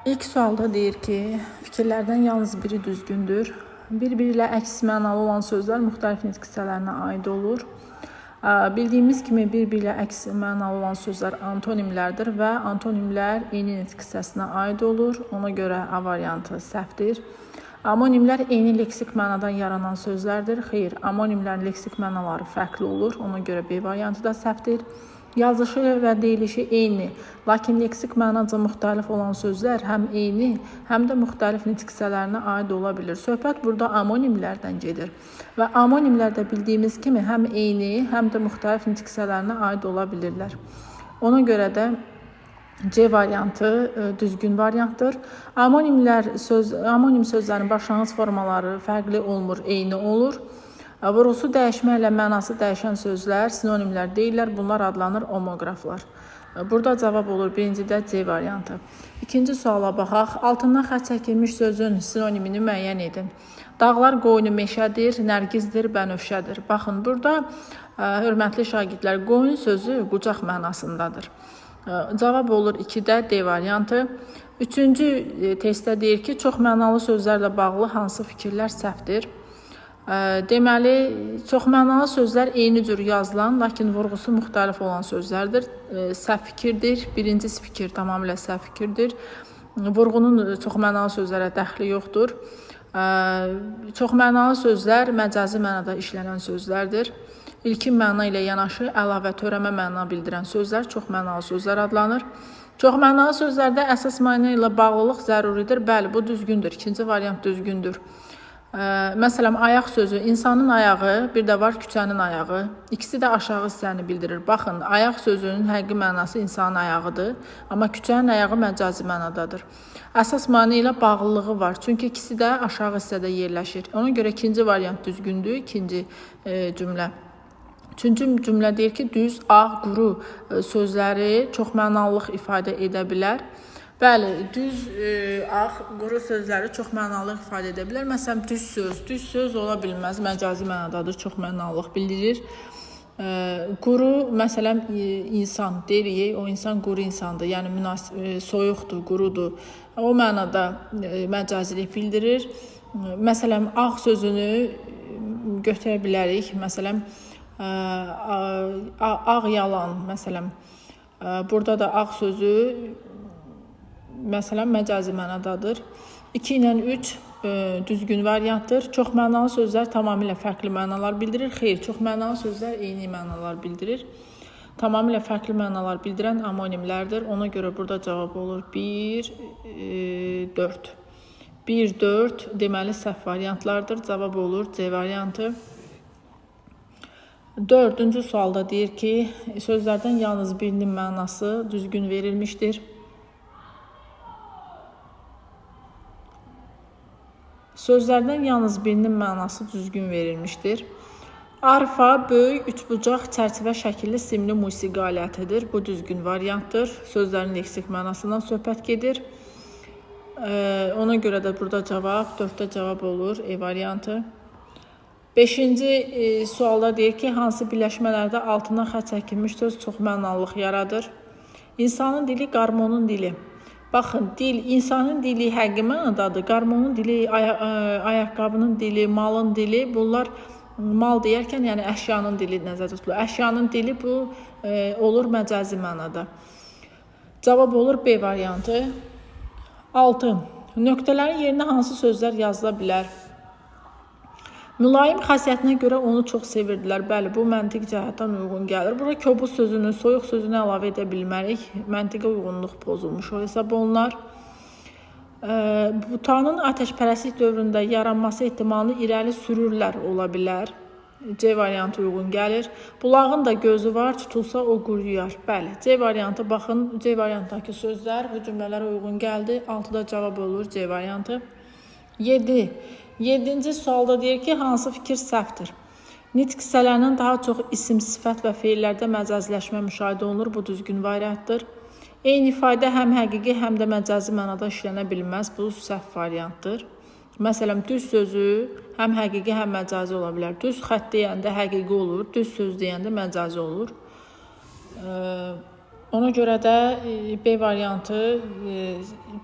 İlk sualda deyir ki, fikirlərdən yalnız biri düzgündür. Bir-biri ilə əks mənalı olan sözlər müxtəlif nitq hissələrinə aid olur. Bildiyimiz kimi bir-biri ilə əks mənalı olan sözlər antonimlərdir və antonimlər eyni nitq hissəsinə aid olur. Ona görə A variantı səhvdir. Amonimlər eyni leksik mənadan yaranan sözlərdir. Xeyr, amonimlərin leksik mənaları fərqli olur. Ona görə B variantı da səhvdir. Yazılışı və deyilişi eyni, lakin leksik mənaca müxtəlif olan sözlər həm eyni, həm də müxtəlif nitq hissələrinə aid ola bilir. Söhbət burada amonimlərdən gedir və amonimlər də bildiyimiz kimi həm eyni, həm də müxtəlif nitq hissələrinə aid ola bilirlər. Ona görə də C variantı düzgün variantdır. Amonim sözlərin başlanğıc formaları fərqli olmur, eyni olur. Vurğusu dəyişməklə mənası dəyişən sözlər sinonimlər deyirlər. Bunlar adlanır omoqraflar. Burada cavab olur birincidə C variantı. İkinci suala baxaq. Altından xətt çəkilmiş sözün sinonimini müəyyən edin. Dağlar qoyunu meşədir, nərgizdir, bənövşədir. Baxın, burada hörmətli şagirdlər, qoyun sözü qucaq mənasındadır. Cavab olur 2-də D variantı. Üçüncü testdə deyir ki, çox mənalı sözlərlə bağlı hansı fikirlər səhvdir? Deməli, çox mənalı sözlər eyni cür yazılan, lakin vurğusu müxtəlif olan sözlərdir. Səhv fikirdir. Birinci fikir tamamilə səhv fikirdir. Vurğunun çox mənalı sözlərə dəxli yoxdur. Çox mənalı sözlər məcazi mənada işlənən sözlərdir. İlkin məna ilə yanaşı əlavə törəmə məna bildirən sözlər çox mənalı sözlər adlanır. Çox mənalı sözlərdə əsas məna ilə bağlılıq zəruridir. Bəli, bu düzgündür. İkinci variant düzgündür. Məsələn, ayaq sözü, insanın ayağı, bir də var küçənin ayağı. İkisi də aşağı hissəni bildirir. Baxın, ayaq sözünün həqiqi mənası insanın ayağıdır, amma küçənin ayağı məcazi mənadadır. Əsas məna ilə bağlılığı var, çünki ikisi də aşağı hissədə yerləşir. Ona görə ikinci variant düzgündür, ikinci cümlə. Üçüncü cümlə deyir ki, düz, ağ, quru sözləri çox mənalılıq ifadə edə bilər. Bəli, düz, ağ, quru sözləri çox mənalılıq ifadə edə bilər. Məsələn, düz söz, düz söz ola bilməz, məcazi mənadadır, çox mənalılıq bildirir. Quru, məsələn, insan deyirik, o insan quru insandır, yəni soyuqdur, qurudur. O mənada məcazilik bildirir. Məsələn, ağ sözünü götürə bilərik. Məsələn, ağ yalan, məsələn, burada da ağ sözü məsələn, məcazi mənadadır. 2 ilə 3 düzgün variantdır. Çox mənalı sözlər tamamilə fərqli mənalar bildirir. Xeyr, çox mənalı sözlər eyni mənalar bildirir. Tamamilə fərqli mənalar bildirən amonimlərdir. Ona görə burada cavab olur 1, 4. 1, 4 deməli səhv variantlardır. Cavab olur C variantı. Dördüncü sualda deyir ki, sözlərdən yalnız birinin mənası düzgün verilmişdir. Sözlərdən yalnız birinin mənası düzgün verilmişdir. Arfa, böyük, üçbucaq, çərçivə şəkilli simli musiqi alətidir. Bu düzgün variantdır. Sözlərin leksik mənasından söhbət gedir. Ona görə də burada cavab, 4-də cavab olur, E variantı. Beşinci sualda deyir ki, hansı birləşmələrdə altından xətt çəkilmiş söz çox mənalılıq yaradır? İnsanın dili, qarmonun dili. Baxın, dil, insanın dili həqiqi mənadadır. Qarmonun dili, ayaqqabının dili, malın dili, bunlar mal deyərkən, yəni əşyanın dili nəzərdə tutulur. Əşyanın dili bu olur məcazi mənada. Cavab olur B variantı. 6. Nöqtələrin yerinə hansı sözlər yazıla bilər? Mülayim xasiyyətinə görə onu çox sevirdilər. Bəli, bu məntiq cəhətdən uyğun gəlir. Bura kobud sözünü, soyuq sözünü əlavə edə bilmərik. Məntiqə uyğunluq pozulmuş o hesab olunar. Butanın atəşpərəstlik dövründə yaranması ehtimalını irəli sürürlər ola bilər. C variantı uyğun gəlir. Bulağın da gözü var, tutulsa o quruyar. Bəli, C variantı, baxın, C variantındakı sözlər bu cümlələrə uyğun gəldi. 6-da cavab olur C variantı. 7. 7-ci sualda deyir ki, hansı fikir səhvdir? Nitq hissələrindən daha çox isim, sifət və feillərdə məcaziləşmə müşahidə olunur. Bu düzgün variantdır. Eyni ifadə həm həqiqi, həm də məcazi mənada işlənə bilməz. Bu səhv variantdır. Məsələn, düz sözü həm həqiqi, həm məcazi ola bilər. Düz xətt deyəndə həqiqi olur, düz söz deyəndə məcazi olur. Ona görə də B variantı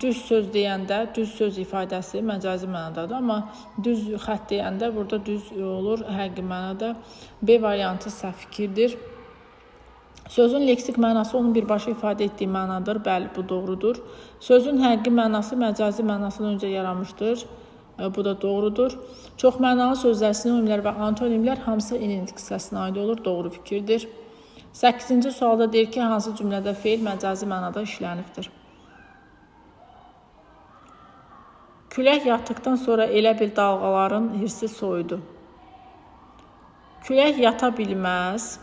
düz söz deyəndə düz söz ifadəsi məcazi mənadadır, amma düz xətt deyəndə burada düz olur həqiqi mənada. B variantı səhv fikirdir. Sözün leksik mənası onun birbaşa ifadə etdiyi mənadır. Bəli, bu doğrudur. Sözün həqiqi mənası məcazi mənasından öncə yaranmışdır. Bu da doğrudur. Çox mənalı sözlər, sinonimlər və antonimlər hamısı eyni nitq hissəsinə aid olur. Doğru fikirdir. 8-ci sualda deyir ki, hansı cümlədə feil məcazi mənada işlənibdir? Külək yatdıqdan sonra elə bil dalğaların hirsi soyudu. Külək yata bilməz.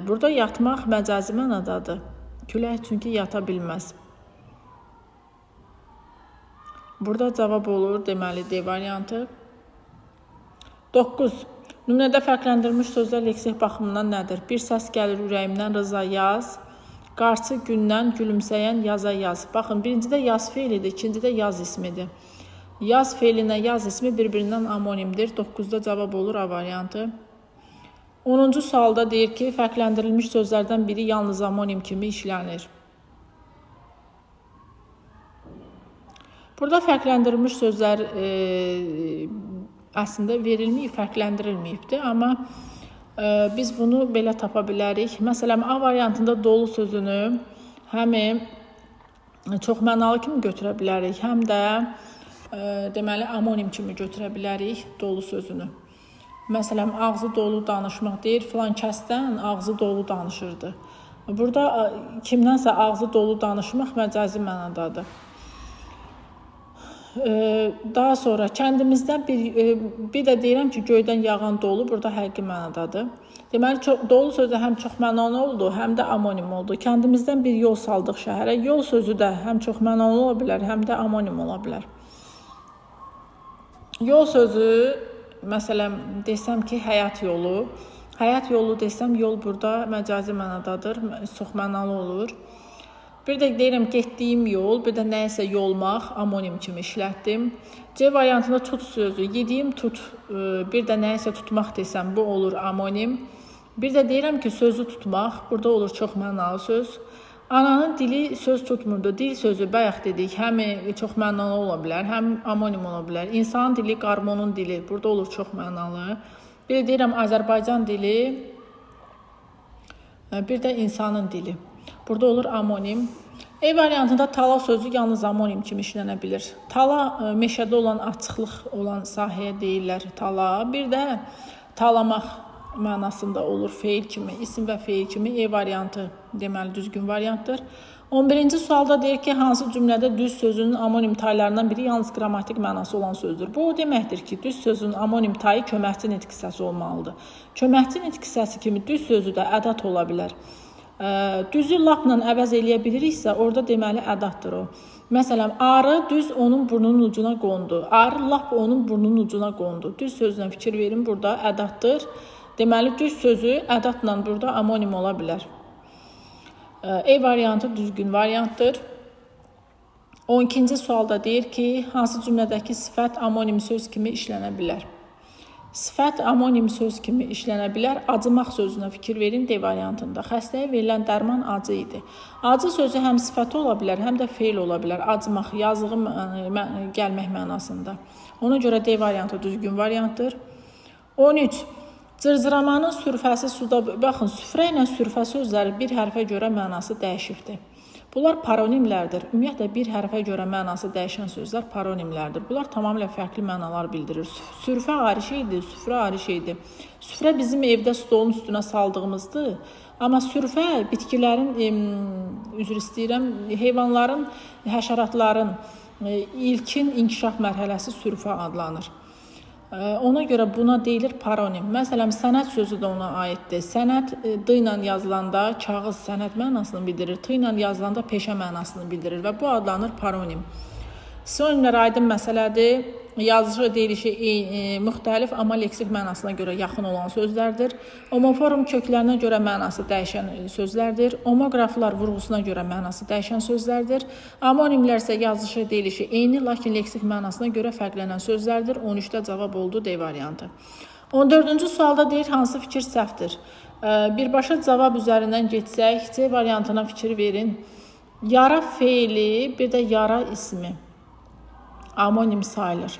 Burada yatmaq məcazi mənadadır. Külək çünki yata bilməz. Burada cavab olur, deməli D variantı. 9. Nümunədə fərqləndirilmiş sözlər leksik baxımından nədir? Bir səs gəlir ürəyimdən, Rıza yaz. Qarçı gündən gülümsəyən yaza yaz. Baxın, birincidə yaz feilidir, ikincidə yaz ismidir. Yaz feilinə yaz ismi bir-birindən amonimdir. 9-da cavab olur A variantı. 10-cu sualda deyir ki, fərqləndirilmiş sözlərdən biri yalnız amonim kimi işlənir. Burada fərqləndirilmiş sözlər əslində verilməyib, fərqləndirilməyibdir. Amma biz bunu belə tapa bilərik. Məsələn, A variantında dolu sözünü həm çox mənalı kimi götürə bilərik, həm də deməli amonim kimi götürə bilərik dolu sözünü. Məsələn, ağzı dolu danışmaq deyir, filan kəsdən ağzı dolu danışırdı. Burada kimdənsə ağzı dolu danışmaq məcazi mənadadır. Daha sonra kəndimizdən bir də deyirəm ki, göydən yağan dolu burada həqiqi mənadadır. Deməli, dolu sözü həm çox mənalı oldu, həm də amonim oldu. Kəndimizdən bir yol saldıq şəhərə. Yol sözü də həm çox mənalı ola bilər, həm də amonim ola bilər. Yol sözü, məsələn, desəm ki, həyat yolu. Həyat yolu desəm, yol burada məcazi mənadadır, çox mənalı olur. Bir də deyirəm, getdiyim yol, bir də nəyisə yolmaq, amonim kimi işlətdim. C variantında tut sözü, yediyim tut, bir də nəyisə tutmaq desəm, bu olur amonim. Bir də deyirəm ki, sözü tutmaq, burada olur çox mənalı söz. Ananın dili söz tutmurdu. Dil sözü, bayaq dedik, həm çox mənalı ola bilər, həm amonim ola bilər. İnsanın dili, qarmonun dili, burada olur çox mənalı. Bir də deyirəm, Azərbaycan dili, bir də insanın dili. Burada olur amonim. E variantında tala sözü yalnız amonim kimi işlənə bilir. Tala meşədə olan açıqlıq olan sahəyə deyirlər tala. Bir də talamaq mənasında olur feil kimi, isim və feil kimi. E variantı deməli düzgün variantdır. 11-ci sualda deyir ki, hansı cümlədə düz sözünün amonim taylarından biri yalnız qrammatik mənası olan sözdür. Bu o deməkdir ki, düz sözünün amonim tayı köməkçi nitq hissəsi olmalıdır. Köməkçi nitq hissəsi kimi düz sözü də ədat ola bilər. Düzü lapla əvəz eləyə biliriksə, orada deməli ədatdır o. Məsələn, arı düz onun burnunun ucuna qondu. Arı lap onun burnunun ucuna qondu. Düz sözünə fikir verin, burada ədatdır. Deməli, düz sözü ədatla burada amonim ola bilər. E variantı düzgün variantdır. 12-ci sualda deyir ki, hansı cümlədəki sifət amonim söz kimi işlənə bilər? Sifət amonim söz kimi işlənə bilər. Acımaq sözünə fikir verin D variantında. Xəstəyə verilən dərman acı idi. Acı sözü həm sifəti ola bilər, həm də feil ola bilər. Acımaq, yazığı gəlmək mənasında. Ona görə D variantı düzgün variantdır. 13. Cırcıramanın sürfəsi suda... Baxın, süfrə ilə sürfə sözləri bir hərfə görə mənası dəyişibdir. Bunlar paronimlərdir. Ümumiyyətlə, bir hərfə görə mənası dəyişən sözlər paronimlərdir. Bunlar tamamilə fərqli mənalar bildirir. Sürfə ayrı şeydir, süfrə ayrı şeydir. Süfrə bizim evdə stolun üstünə saldığımızdır. Amma sürfə bitkilərin, üzr istəyirəm, heyvanların, həşəratların ilkin inkişaf mərhələsi sürfə adlanır. Ona görə buna deyilir paronim. Məsələn, sənəd sözü də ona aiddir. Sənəd D ilə yazılanda kağız sənəd mənasını bildirir, T ilə yazılanda peşə mənasını bildirir və bu adlanır paronim. Sinonimlər aydın məsələdir. Yazışı, deyilişi müxtəlif, amma leksik mənasına görə yaxın olan sözlərdir. Homoform köklərinə görə mənası dəyişən sözlərdir. Homoqraflar vurğusuna görə mənası dəyişən sözlərdir. Amonimlər isə yazışı, deyilişi eyni, lakin leksik mənasına görə fərqlənən sözlərdir. 13-də cavab oldu D variantı. 14-cü sualda deyir, hansı fikir səhvdir? Birbaşa cavab üzərindən getsək, C variantına fikir verin. Yara feili, bir də yara ismi amonim sayılır.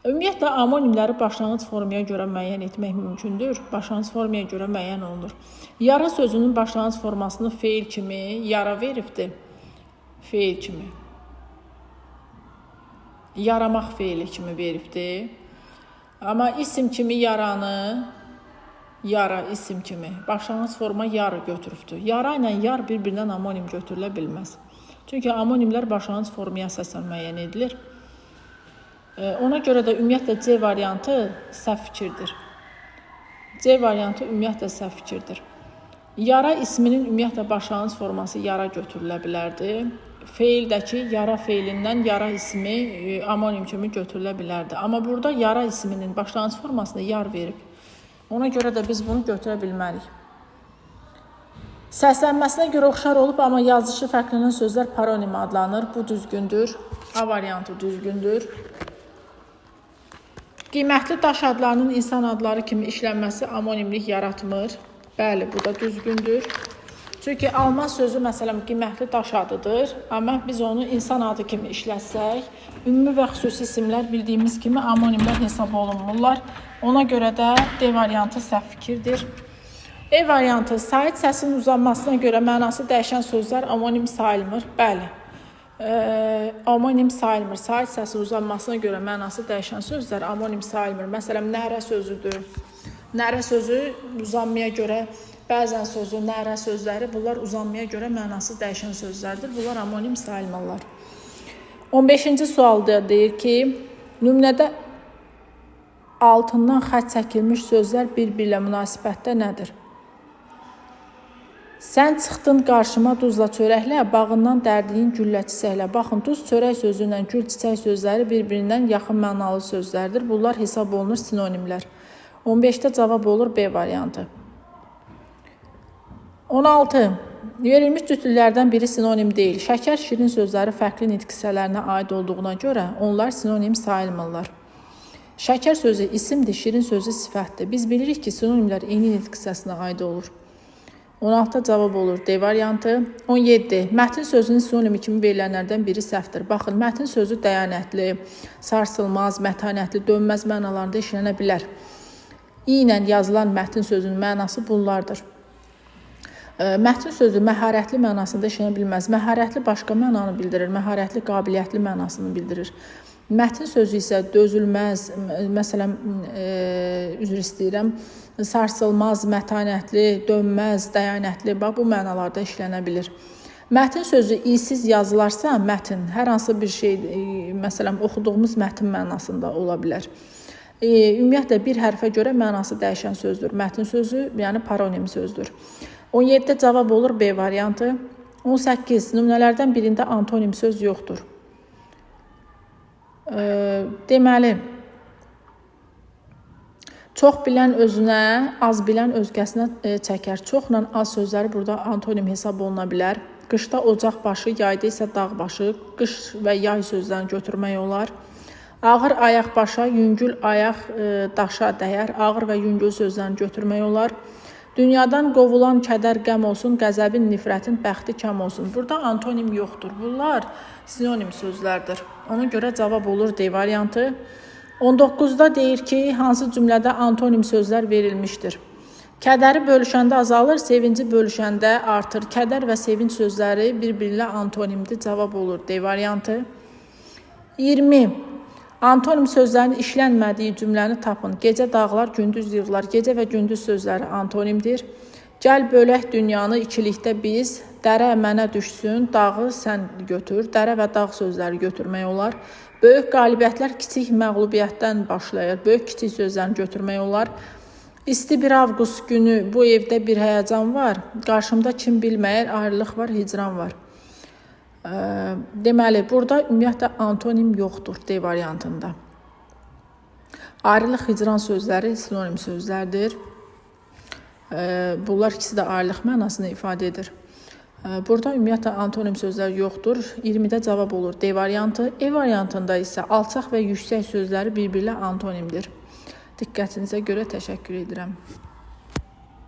Ümumiyyətlə, amonimləri başlanğıc formaya görə müəyyən etmək mümkündür. Başlanğıc formaya görə müəyyən olunur. Yara sözünün başlanğıc formasını feil kimi yara veribdir. Feil kimi. Yaramaq feili kimi veribdir. Amma isim kimi yaranı, yara isim kimi. Başlanğıc forma yarı götürübdür. Yara ilə yar bir-birindən amonim götürülə bilməz. Çünki amonimlər başlanğıc formaya əsasən müəyyən edilir. Ona görə də ümumiyyətlə C variantı səhv fikirdir. C variantı ümumiyyətlə səhv fikirdir. Yara isminin ümumiyyətlə başlanğıc forması yara götürülə bilərdi. Feildəki yara feilindən yara ismi amonim kimi götürülə bilərdi. Amma burada yara isminin başlanğıc formasını yar verib. Ona görə də biz bunu götürə bilmərik. Səslənməsinə görə oxşar olub, amma yazılışı fərqlənən sözlər paronim adlanır. Bu düzgündür. A variantı düzgündür. Qiymətli daş adlarının insan adları kimi işlənməsi amonimlik yaratmır. Bəli, bu da düzgündür. Çünki almaz sözü, məsələn, qiymətli daş adıdır. Amma biz onu insan adı kimi işlətsək, ümumi və xüsusi isimlər bildiyimiz kimi amonimlər hesab olunmurlar. Ona görə də D variantı səhv fikirdir. E variantı, sait səsinin uzanmasına görə mənası dəyişən sözlər amonim sayılmır. Bəli, amonim sayılmır. Sait səsinin uzanmasına görə mənası dəyişən sözlər amonim sayılmır. Məsələn, nərə sözüdür. Nərə sözü uzanmaya görə, bəzən sözü, nərə sözləri, bunlar uzanmaya görə mənası dəyişən sözlərdir. Bunlar amonim sayılmırlar. 15-ci sualda deyir ki, nümunədə altından xətt çəkilmiş sözlər bir-birlə münasibətdə nədir? Sən çıxdın qarşıma duzla çörəklə, bağından dərdiyin güllə çiçəklə. Baxın, duz çörək sözü ilə gül çiçək sözləri bir-birindən yaxın mənalı sözlərdir. Bunlar hesab olunur sinonimlər. 15-də cavab olur B variantı. 16. Verilmiş cütlüklərdən biri sinonim deyil. Şəkər, şirin sözləri fərqli nitq hissələrinə aid olduğuna görə onlar sinonim sayılmırlar. Şəkər sözü isimdir, şirin sözü sifətdir. Biz bilirik ki, sinonimlər eyni nitq hissəsinə aid olur. 16-da cavab olur D variantı. 17. Mətin sözünün sinonimi kimi verilənlərdən biri səhvdir. Baxın, mətin sözü dəyanətli, sarsılmaz, mətanətli, dönməz mənalarında işlənə bilər. İ ilə yazılan mətin sözünün mənası bunlardır. Mətin sözü məharətli mənasında işlənə bilməz. Məharətli başqa mənanı bildirir, məharətli, qabiliyyətli mənasını bildirir. Mətin sözü isə dözülməz, məsələn, üzr istəyirəm, sarsılmaz, mətanətli, dönməz, dəyanətli, bax, bu mənalarda işlənə bilir. Mətin sözü isiz yazılarsa, mətin, hər hansı bir şey, məsələn, oxuduğumuz mətin mənasında ola bilər. Ümumiyyətlə, bir hərfə görə mənası dəyişən sözdür. Mətin sözü, yəni paronim sözdür. 17-də cavab olur B variantı. 18. Nümunələrdən birində antonim söz yoxdur. Deməli, çox bilən özünə, az bilən özgəsinə çəkər. Çoxla az sözləri burada antonim hesab oluna bilər. Qışda ocaq başı, yayda isə dağ başı. Qış və yay sözlərini götürmək olar. Ağır ayaq başa, yüngül ayaq daşa dəyər. Ağır və yüngül sözlərini götürmək olar. Dünyadan qovulan kədər qəm olsun, qəzəbin, nifrətin bəxti kəm olsun. Burada antonim yoxdur. Bunlar sinonim sözlərdir. Ona görə cavab olur D variantı. 19-da deyir ki, hansı cümlədə antonim sözlər verilmişdir? Kədəri bölüşəndə azalır, sevinci bölüşəndə artır. Kədər və sevinç sözləri bir-birilə antonimdir. Cavab olur D variantı. 20. Antonim sözlərinin işlənmədiyi cümləni tapın. Gecə dağlar, gündüz yığlar. Gecə və gündüz sözləri antonimdir. Gəl bölək dünyanı ikilikdə biz. Dərə mənə düşsün, dağı sən götür. Dərə və dağ sözləri götürmək olar. Böyük qalibiyyətlər kiçik məğlubiyyətdən başlayır. Böyük kiçik sözlərini götürmək olar. İsti bir avqust günü bu evdə bir həyəcan var. Qarşımda kim bilməyər, ayrılıq var, hicran var. Deməli, burada ümumiyyətlə antonim yoxdur D variantında. Ayrılıq, hicran sözləri sinonim sözlərdir. Bunlar ikisi də ayrılıq mənasını ifadə edir. Burada ümumiyyətlə antonim sözlər yoxdur. 20-də cavab olur D variantı. E variantında isə alçaq və yüksək sözləri bir-birilə antonimdir. Diqqətinizə görə təşəkkür edirəm.